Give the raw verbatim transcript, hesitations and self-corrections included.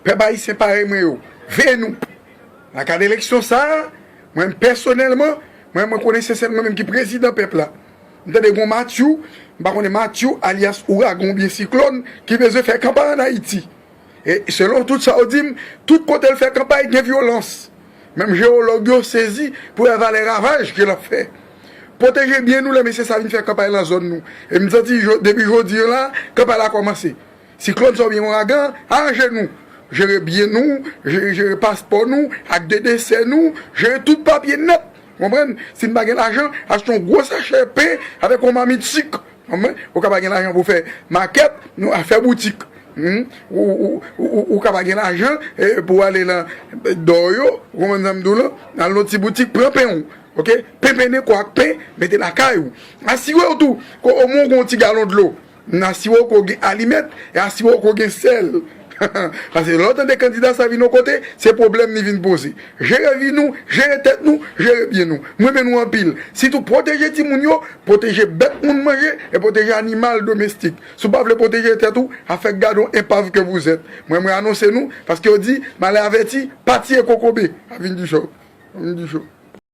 Pèp ayisyen parèy mwen yo, veye nou. Nan kad eleksyon sa a, mwen pèsonèlman, mwen, mwen konnen se sèl mwen menm ki prezidan pèp la. M tande gon Matthew, m pa konnen Matthew alyas Ouragan oubyen Siklòn, ki bezwen fè kanpay ann Ayiti. E selon tout sa yo di m, tout kote l fè kanpay, gen vyolans. Menm jewològ yo sezi pou wè valè ravaj ke l ap fè. Pwoteje byen nou, lè mesye sa vin fè kanpay nan zòn nou. E m santi jo- depi jodi a la, kanpay la kòmanse. Siklòn sa oubyen ouragan, aranje nou. Jere byen nou, jere, jere paspò nou, ak de desè nou, jere tout papye nèt. Konprann? Si n pa gen lajan, achte yon gwo sachè pen avèk yon mamit sik. Konprann? Ou ka pa gen lajan pou fè makèt, nou a fè boutik. Hmm? Ou, ou, ou, ou, ou ka pa gen lajan eh, pou ale nan dò yo, ou konprann sa m di w lan? Al nan ti boutik, pran pen ou. Oke? Pen, pen, pen, pen, pen, mete lakay ou. Asire w tou, ke omwen w gen yon ti galon dlo. Asire w ke w gen alimèt, e asire w ke w gen sèl. Paske lè w tande kandida sa vin yon kote, se pwoblèm li vin poze. Jere vi nou, jere tèt nou, jere byen nou. M renmen nou anpil. Sitou pwoteje timoun yo, pwoteje bèt moun manje, e pwoteje animal domestik. Si w pa vle pwoteje tèt ou, a fè gade yon enpav ke vous êtes. Mwen, mwen anonse nou, paske yo di, malè avèti, pa tiye kokobe. A vin di cho. A vin di cho.